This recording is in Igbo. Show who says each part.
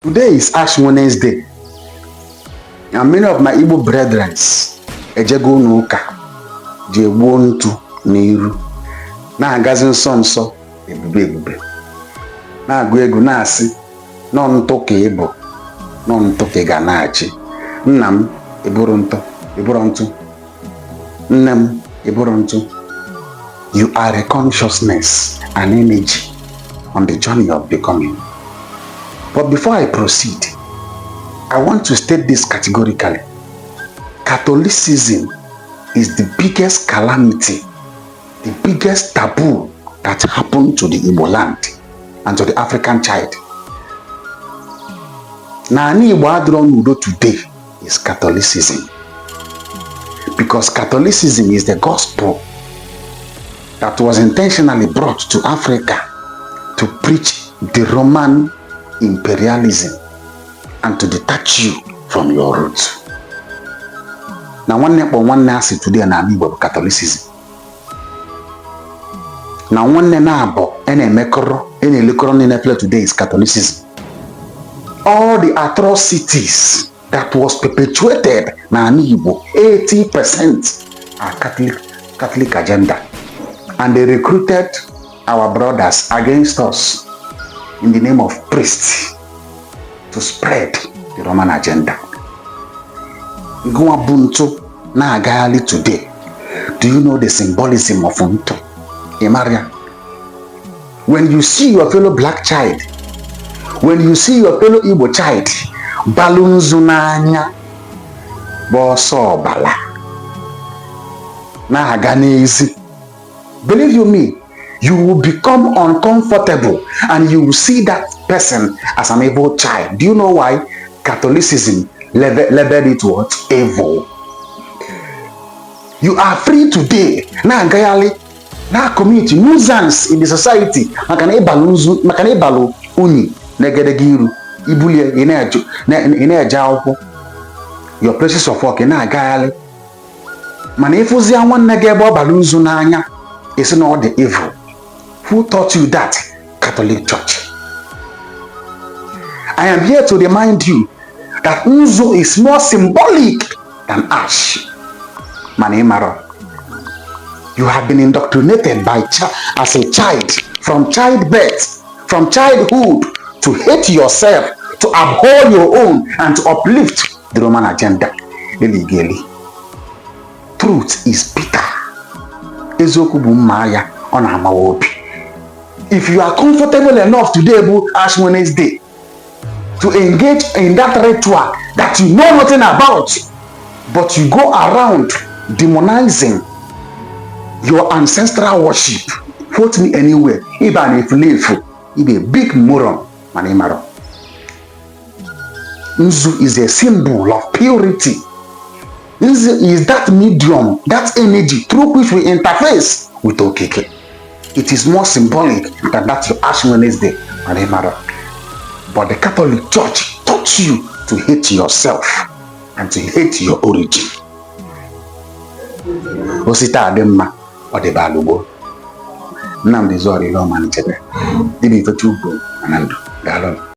Speaker 1: Today is Ash Wednesday, and many of my Igbo brethren ejego ụlọ ụka ji egbuo ntu n'iru, na-agazi nsọ nsọ, ebube ebube, na-agụ egwu, na-asị nọ ntụ ka ị bụ, nọ ntụ ka ị ga na-achị. Nna m, ịbụrụ ntụ, ịbụrụ ntụ. Nne m, ịbụrụ ntụ. You are a consciousness and energy on the journey of becoming. But before I proceed, I want to state this categorically. Catholicism is the biggest calamity, the biggest taboo that happened to the Igbo land and to the African child. Na ala Igbo adịrọ n'udo today is Catholicism. Because Catholicism is the gospel that was intentionally brought to Africa to preach the Roman imperialism and to detach you from your roots. Na nwanne kpọ nwanne asị today na ala Igbo bụ Catholicism. Na nwanne na-abọ a na-emekọrọ a na-elekọrọ niile today is Catholicism. All the atrocities that was perpetuated na ala Igbo, 80% are Catholic agenda. And they recruited our brothers against us in the name of priests to spread the Roman agenda. Gụnwa bụ ntụ na-agagharị today. Do you know the symbolism of ntụ? Ị mara ya? When you see your fellow black child, when you see your fellow Igbo child, balụ nzu n'anya, bụ ọsọ ọbala na-aga n'ezi, believe you me, you will become uncomfortable and you will see that person as an evil child. Do you know why? Catholicism labeled it what? Evil. You are free today na-agagharị na commit nuisance in the society maka na ịbalụ nzu, maka na ịbalụ unyi n'egedege iru ibulie, ị na-eje akwụkwọ, your places of work, ị na-agagharị, mana ịfụzia nwanne gị ebe ọ balụ nzu n'anya, ị sị na ọ dị evil. Who taught you that? Catholic Church. I am here to remind you that nzu is more symbolic than ash. Mana ị mara, you have been indoctrinated as a child, from childbirth, from childhood, to hate yourself, to abhor your own and to uplift the Roman agenda. Eligeli, truth is bitter. Eziokwu bụ mma agha, ọ na-amawa obi. If you are comfortable enough today bụ Ash Wednesday to engage in that ritual that you know nothing about, but you go around demonizing your ancestral worship, quote me anywhere, ịba na efulefu, ịba a big moron. Mana ị mara, nzu is a symbol of purity. Nzu is that medium, that energy through which we interface with Okike. It is more symbolic than that your Ash Wednesday. Mana ị mara, but the Catholic Church taught you to hate yourself and to hate your origin. Osite a dị mma, ọ dịba alụgbo. Nnamdi Zọrọ Ihe Ọma Nchebe Dibịa Ifechukwu na ndụ. Daalụ.